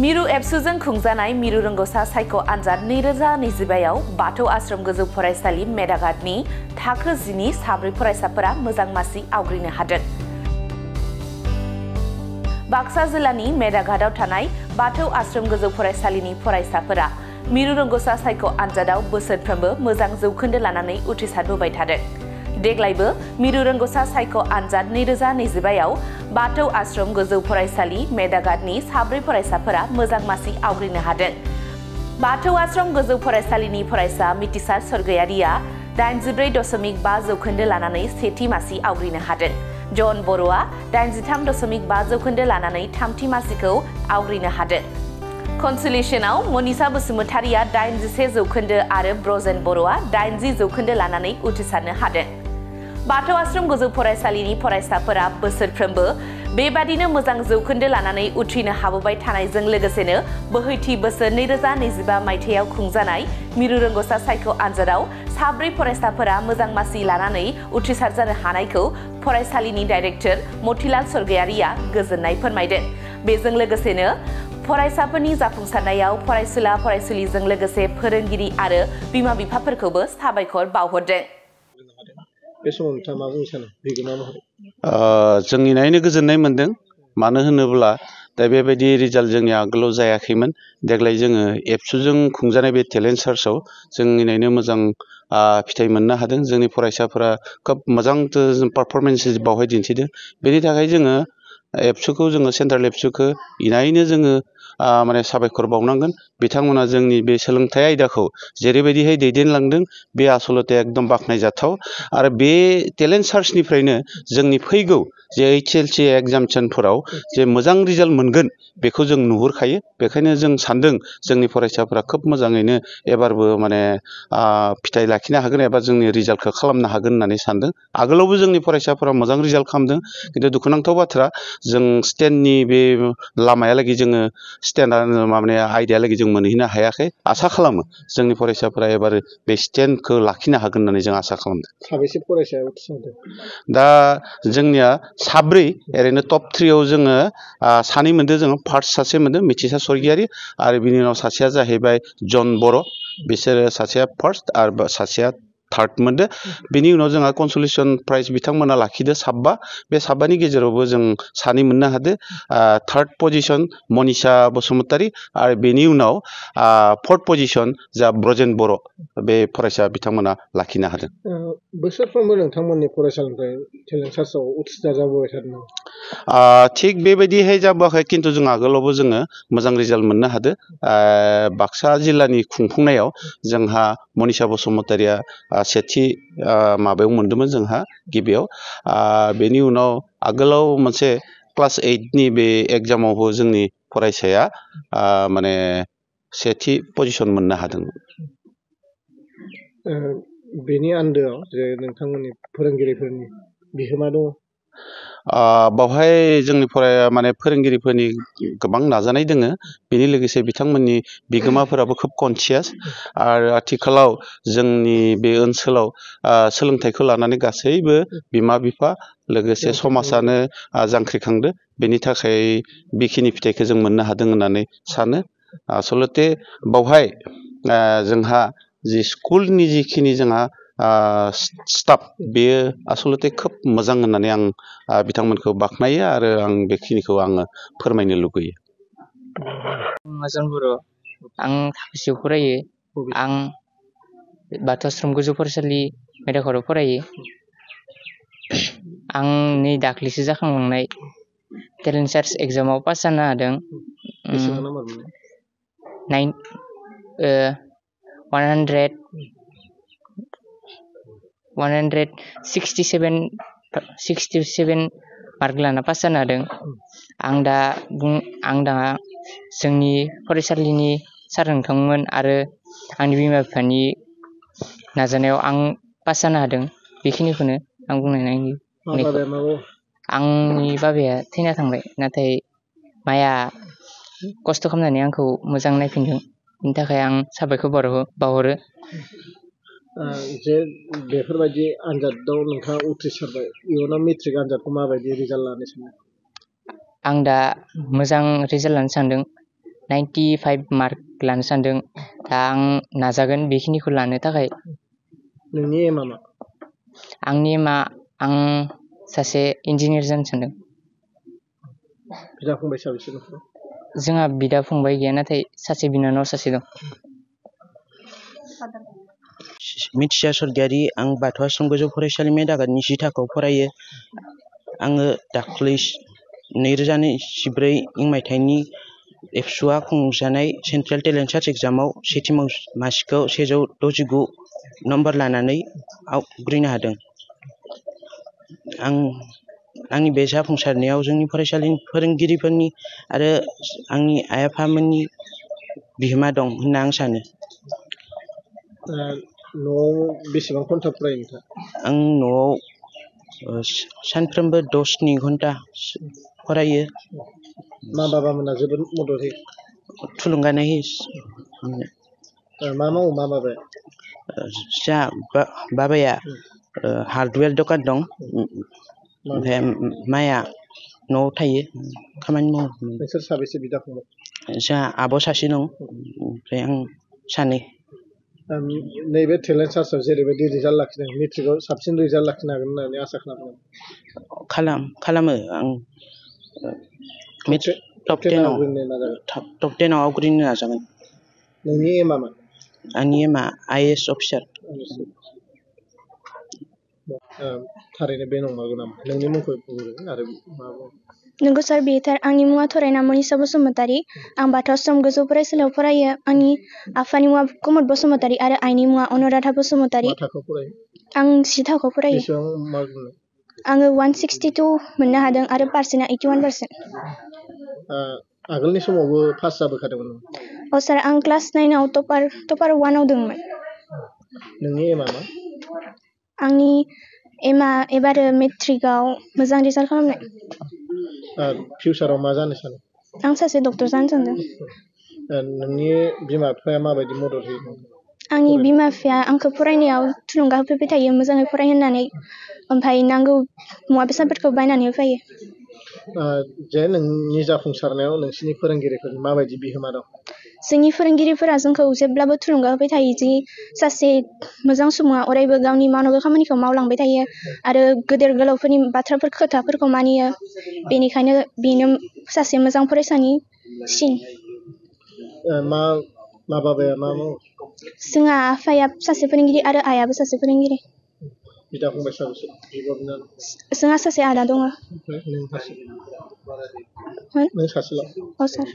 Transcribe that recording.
मिरु एबसुजों खुंजानाय मिरु रोंगौसा सायख' आनजाद 2025 आव बाथौ आश्रम गोजौ फरायसालि मेदाघाटनि थाखो 10नि साब्रै फरायसाफोरा मोजां मासि आवग्रिनो हादों। बाक्सा जिल्लानि मेदाघाटआव थानाय बाथौ आश्रम गोजौ फरायसालिनि फरायसाफोरा मिरु रोंगौसा सायख' आनजादाव बोसोरफ्रोमबो मोजां जौखोन्दो लानानै उथ्रिसारबोबाय थादों। देग्लायबो मिरु रोंगौसा सायख' आनजाद 2025 आव बाथौ आश्रम गोजौ फरायसालि मेदाघाटनि साब्रै फरायसाफोरा मोजां मासि आवग्रिनो हादों। बाथौ आश्रम गोजौ फरायसालिनि फरायसा मिथिसार स्वर्गयारिया 84.5 जौखोन्दो लानानै सेथि मासि आवग्रिनो हादों। जन बर'आ 83.5 जौखोन्दो लानानै थामथि मासिखौ आवग्रिनो हादों। कनसुलेशनाव मनिसा बसुमतारिया 81 जौखोन्दो आरो ब्रजेन बर'आ 80 जौखोन्दो लानानै उथ्रिसारनो हादों। बाथौ आश्रम गोजौ फरायसालिनि फरायसाफोरा बोसोरफ्रोमबो बेबादिनो मोजां जौखोन्दो लानानै उथ्रिनो हाबोबाय थानायजों लोगोसेनो बोहैथि बोसोर 2025 मायथाइयाव खुंजानाय मिरु रोंगौसा सायख' आनजादाव साब्रै फरायसाफोरा मोजां मासि लानानै उथ्रिसार जानो हानायखौ फरायसालिनि डाइरेक्टर मतिलाल स्वर्गयारिया गोजोननाय फोरमायदों। बेजों लोगोसेनो फरायसाफोरनि जाफुंसारनायाव फरायसुला फरायसुलिजों लोगोसे फोरोंगिरि आरो बिमा बिफाफोरखौबो साबायखर बावहरदों। बे समाव नोंथाङा मा बुंनो सानो बिगोमा महरै? जोंनि नायनो गोजोननाय मोनदों। मानो होनोब्ला दा बेबायदि रिजाल्ट जोंनि आगोलाव जायाखैमोन। देग्लाय जोङो एबसुजों खुंजानाय बे टेलेन्ट सार्चआव जोंनि नायनो मोजां फिथाइ मोननो हादों। जोंनि फरायसाफोरा खोब मोजां पारफरमेन्स बावहाय दिन्थिदों। बेनि थाखाय जोङो एबसुखौ जोङो सेन्ट्रेल एबसुखौ इनायनो जोङो माने साबायखर बावनांगोन। बिथांमोना जोंनि बे सोलोंथाइ आयदाखौ जेरैबायदिहाय दैदेनलांदों बे आसलते एकदम बाख्नायजाथाव। आरो बे टेलेन्ट सार्चनिफ्रायनो जोंनि फैगौ जे HLC एग्जामिनेसनफोराव जे मोजां रिजाल्ट मोनगोन बेखौ जों नुहुरखायो। बेखायनो जों सानदों जोंनि फरायसाफोरा खोब मोजाङैनो एबारबो माने फिथाइ लाखिनो हागोन एबा जोंनि रिजाल्टखौ खालामनो हागोन होननानै सानदों। आगोलावबो जोंनि फरायसाफोरा मोजां रिजाल्ट खालामदों। खिन्थु दुखुनांथाव बाथ्रा जों स्टेननि बे लामायालागै जोङो स्टेन्डआ माने आयदायालागै जों मोनहैनो हायाखै। आसा खालामो जोंनि फरायसाफोरा एबार बे स्टेन्डखौ लाखिनो हागोन होननानै जों आसा खालामदों। साबेसे फरायसाया उथ्रिसारदों? दा जोंनिया साब्रै ओरैनो टप 3आव जोङो सानै मोनदों। जोङो फार्स्ट सासे मोनदों मिथिसार स्वर्गयारि आरो बिनि उनाव सासेया जाहैबाय जन बर'। बिसोरो सासेया फार्स्ट आरो सासेया थार्ड मोनदों। बिनि उनाव जोंहा कनसुलेसन प्राइज बिथांमोना लाखिदो 7 बे 7नि गेजेरावबो जों सानै मोननो हादों। थार्ड पजिशन मनिसा बसुमतारि आरो बेनि उनाव फोर्थ पजिशन जा ब्रजेन बर' बे फरायसा बिथांमोना लाखिनो हादों। बोसोरफ्रोमबो नोंथांमोननि फरायसालिनिफ्राय टेलेन्ट सार्चआव उथ्रिसार जाबोबाय थादों। थिग बेबायदिहाय जाबोआखै। खिन्थु जों आगोलावबो जोङो मोजां रिजाल्ट मोननो हादों। बाक्सा जिल्लानि खुंफुंनायाव जोंहा मनिसा बसुमतारिया सेथि माबायाव मोन्दोंमोन जोंहा गिबियाव। बेनि उनाव आगोलाव मोनसे क्लास 8नि बे एग्जामावबो जोंनि फरायसाया माने सेथि पजिशन मोननो हादोंमोन। बेनि आन्दोआव जे नोंथांमोननि फोरोंगिरिफोरनि बिहोमा दङ? बावहाय जोंनि माने फोरोंगिरिफोरनि गोबां नाजानाय दोङो। बेनि लोगोसे बिथांमोननि बिगोमाफोराबो खोब कनसियास। आरो आथिखालाव जोंनि बे ओनसोलाव सोलोंथाइखौ लानानै गासैबो बिमा बिफा लोगोसे समाजानो जांख्रिखांदो। बेनि थाखाय बेखिनि फिथाइखौ जों मोननो हादों होननानै सानो। आसलते बावहाय जोंहा जि स्कुलनि जिखिनि जोंहा स्टाफ बेयो आसलते खोब मोजां होननानै आं बिथांमोनखौ बाख्नायो आरो आं बेखिनिखौ आङो फोरमायनो लुगैयो। जन बर', आं थाखोसेयाव फरायो। आं बाथौ आश्रम गोजौ फरायसालि मेदाघाटआव फरायो। आं नै दाख्लैसो जाखांलांनाय टेलेन्ट सार्च एग्जामाव पास जानो हादों। 167 मार्क लाना पास जानो हादों। आं दा जोंनि फरायसालिनि सार नोंथांमोन आरो आंनि बिमा बिफानि नाजानायाव आं पास जानो हादों। बेखिनिखौनो आं बुंनानै आंनि बाबाया थैना थांबाय। नाथाय माया खस्थ' खालामनानै आंखौ मोजां नायफिनदों। बिनि थाखाय आं साबायखर बावहरो। जे बेफोरबायदि आनजादाव नोंथाङा उथ्रिसारबाय, इयुनाव मेट्रिक आनजादखौ माबायदि रिजाल्ट लानो सानो? आं दा मोजां रिजाल्ट लानो सानदों। 95 मार्क लानो सानदों। दा आं नाजागोन बेखिनिखौ लानो थाखाय। नोंनि एमआ मा? आंनि एमआ आं सासे इन्जिनियार जानो सानदों। बिदा फंबाय साबेसे न'खराव? जोंहा बिदा फंबाय गैया, नाथाय सासे बिनानाव सासे दं। मिथिसार सरगियारि, आं बाथौ आश्रम गोजौ फरायसालिमा दागादनि 10 थाखोआव फरायो। आङो दाख्लै 2014 मायथाइनि एबसुआ खुंजानाय सेन्ट्रेल टेलेन्ट सार्च एग्जामाव सेथि मासिखौ 169 नम्बर लानानै आवग्रिनो हादों। आंनि बे जाफुंसारनायाव जोंनि फरायसालिनि फोरोंगिरिफोरनि आरो आंनि आइ आफामोननि बिहोमा दं होनना आं सानो। न'आव बेसेबां घन्टा फरायो नोंथाङा? आं न'आव सानफ्रोमबो 10 घन्टा फरायो। मा बाबामोना जोबोद मदद होयो? थुलुंगानाय होयो। मा मावो मा बाबाया? जा बाबाया हार्डवेर दखान दं, ओमफ्राय माया न'आव थायो खामानि मावो। नोंसोर साबेसे बिदा फंबाय? जोंहा आब' सासे दं, ओमफ्राय आं सानै। नैबे टेलेन्ट सार्चआव जेरैबायदि रिजाल्ट लाखिदों, मेट्रिकआव साबसिन रिजाल्ट लाखिनो हागोन होननानै आसा खालामो। खालामो आं टप 10आव आवग्रिनो नाजागोन। नोंनि एमआ मा? आंनि एमआ IAS अफिसार। थारैनो बे नंमारगौ नामा? नोंनि मुंखौ बुंग्रो आरो मा बुङो? नंगौ सार, बेयो थार। आंनि मुङा थरायना मनिसा बसुमतारी। आं बाथौ आश्रम गोजौ फरायसालियाव फरायो। आंनि आफानि मुङा कमद बसुमतारी आरो आइनि मुङा अनुराधा बसुमतारी। मा थाखोआव फरायो? आं 10 थाखोआव फरायो। बेसेबां मार्क मोनो? आङो 162 मोननो हादों आरो पार्सेन्टआ 81%। आगोलनि समावबो पास जाबोखादोंमोन। अ सार, आं क्लास 9आव टपार 1आव दंमोन। नोंनि एमआ मा? आंनि एमआ एबार मेट्रिकआव मोजां रिजाल्ट खालामनाय। फिउचाराव मा जानो सानो? आं सासे डक्टर जानो सानदों। नोंनि बिमा बिफाया माबायदि मदद होयो? आंनि बिमा बिफाया आंखौ फरायनायाव थुलुंगा होफैबाय थायो, मोजाङै फराय होननानै। ओमफ्राय नांगौ मुवा बेसादफोरखौ बायनानै होफैयो। जे नोंनि जाफुंसारनायाव नोंसिनि फोरोंगिरिफोरनि माबायदि बिहोमा दं? जोंनि फोरोंगिरिफोरा जोंखौ जेब्लाबो थुलुंगा होबाय थायो जि सासे मोजां सुबुङा अरायबो गावनि मावनांगौ खामानिखौ मावलांबाय थायो आरो गेदेर गोलावफोरनि खोथाफोरखौ मानियो। बेनिखायनो बेनो सासे मोजां फरायसानि सिन। मा बाबाया मा मावो? जोंहा आफाया सासे फोरोंगिरि आरो आइयाबो सासे फोरोंगिरि। बिदा फंबाय साबेसे? जोंहा सासे आदा दङ। नों सासेल'? अ सार।